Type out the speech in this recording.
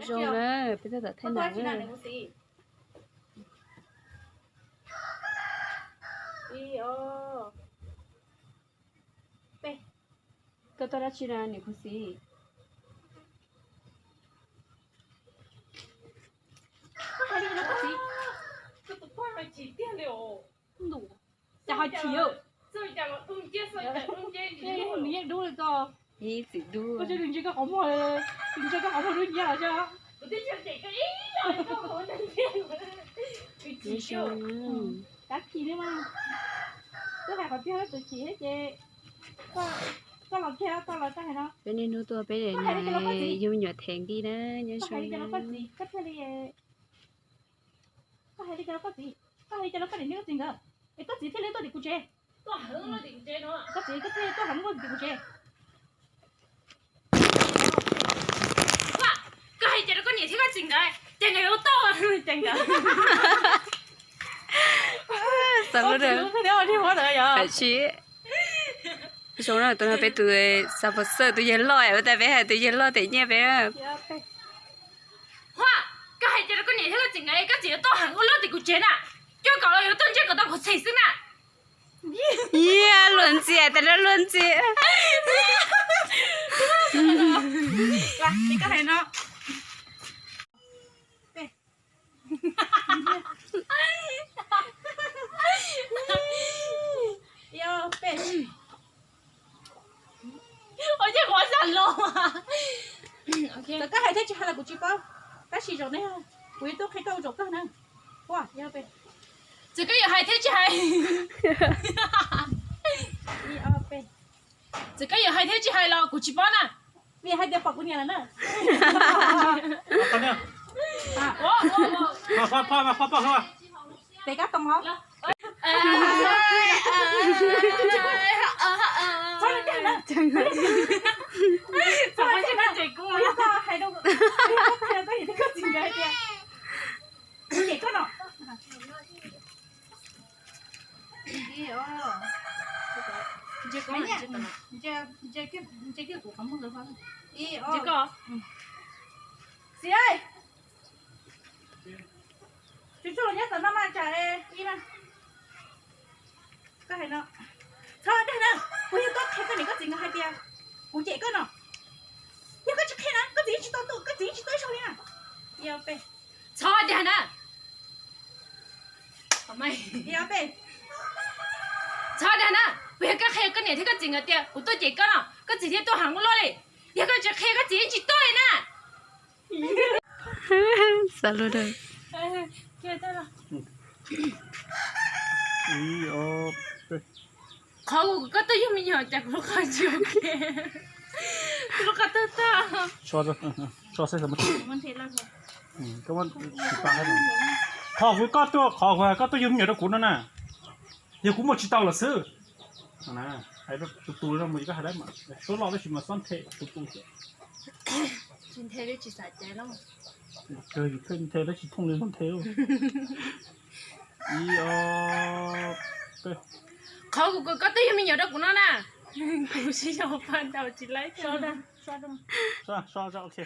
Zoo na, peb tab tom thaij nas na. Koj tuaj dab tsi na niam khuv xim? Cas ho chim, nws yeej dub li koj. Ib txwm dub. Koj tsis ntsia koj qhov muag, ntsia koj qhov muag dub nciab los xyov. Tab chim li mas. Twb hais qhov tiag, tus chim thiab ces koj los kiag, koj los txog hais no. Peb niaj hnub tuaj peb daim nas yug me nyuam them nqi na, nyob zoo. Koj hais li cas rau koj txiv? Koj hais li cas rau koj niam thiab koj txiv nkawd? Es koj txiv thiaj li tuaj tim kuv tsev. Koj txiv thiaj li tuaj heev luaj tim kuv tsev. Koj hais li cas rau koj niam thiab koj txiv nkawd? Ces nkawd yuav tau ces nkawd. Xav lub dawm. Tsis zoo na, tus no peb tus xav pov xawj tus yawg loj, ua tas peb hais tus yawg loj them nyiaj peb. Huaj, koj hais tias rau koj niam thiab koj txiv nkawd, koj txiv yuav tuaj heev ua luaj tim kuv tsev na. Cuaj kaum los yuav tuaj ntsib kom tau kuv txheem xwb na. Yog luag ntxhi, tas luag ntxhi. Koj hais no. Txawm koj hais thiab tsis hais los kuv tsis paub, tab sis zaum no kuv yuav tuaj qhia koj ua zaum kawg na. Txawm koj yuav hais thiab tsis hais, txawm koj yuav hais thiab tsis hais los kuv tsis paub na. Vim hais tias pom kuv niam lawm na. Peb kab toom os. Txhob dag na. Txhob dag na. Kuv yog koj hais rau, kuv yog koj hais rau koj niam thiab koj txiv nkawd hais tias kuv cem koj no. Ntsia kiag kuv qhov muag ntawd. Txiv, tsuag tsuag los nyob tom no mas tsam ib na. Koj hais no, txhob dag na, kuv yog koj qhia koj niam koj txiv nkawd hais tias kuv cem koj no. Yog koj tsis qhia na, koj txiv yeej tsis tau tuaj, koj txiv yeej tsis tuaj ib zaug li na. Txhob dag na. Txhob dag na, kuv yog koj qhia koj niam thiab koj txiv nkawd tias kuv tuaj cem koj no, koj txiv thiaj tuaj heev ua luaj li. Yog koj tsis qhia koj txiv yeej tsis tuaj li na. Xav lus dag. Qhov kuv kom koj tuaj yug me nyuam cas kuv lub qhov tsis ok, kuv lub qhov tawg tag. Qhov kuv koj tuaj, qhov kuv koj tuaj yug me nyuam rau kuv no na, yog kuv muaj tsis tau lawm xwb. Hais tus tus no mus koj hais lawm mas suab loj tab sis mas xob nthe tus tus. Tsis nthe, tsis xav caiv lawm. Kawg yus thiaj nthe tab sis thooj li xob nthe. Ib ob peb. Qhov kuv kom koj tuaj yug me nyuam rau kuv no na, kuv tsis yog paj ntaus tsis laib. So, so, ok.